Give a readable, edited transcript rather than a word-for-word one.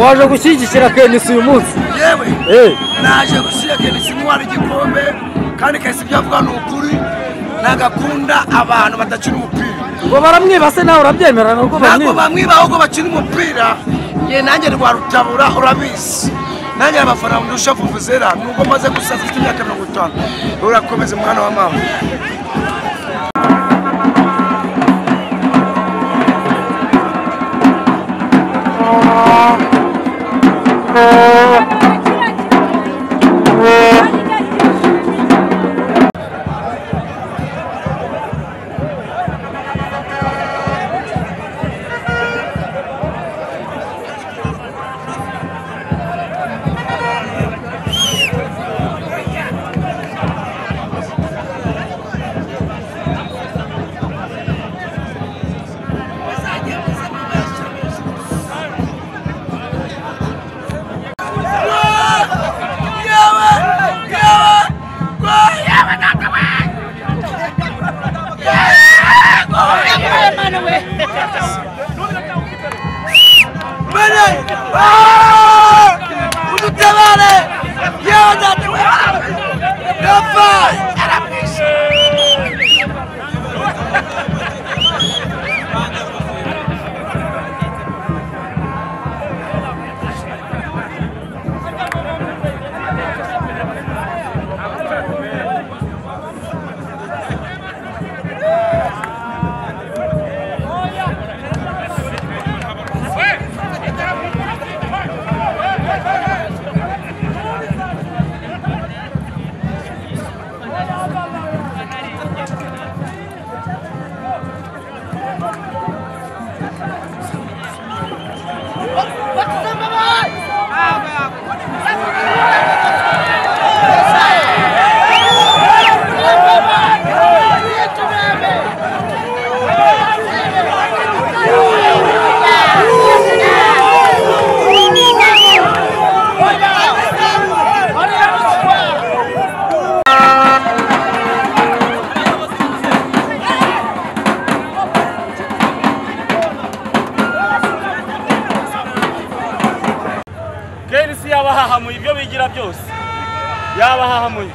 Waje gushyigikira KNC uyu munsi? Yewe, naje gushyigikira KNC ntwara igikombe, kandi KNC ibyo avuga ni ukuri, nagakunda abantu badakina umupira. Ngo baramwiba se nawe urabyemera? Ntabwo bamwiba, ahubwo bakina umupira. Ye nanjye rwarutabura urabizi, nanjye abafana ndusha vuvuzera nubwo maze gusaza mfite imyaka 50. Urakomeza mwana wa mama. KNC yabahahamuye ibyo bigira byose, yabahahamuye.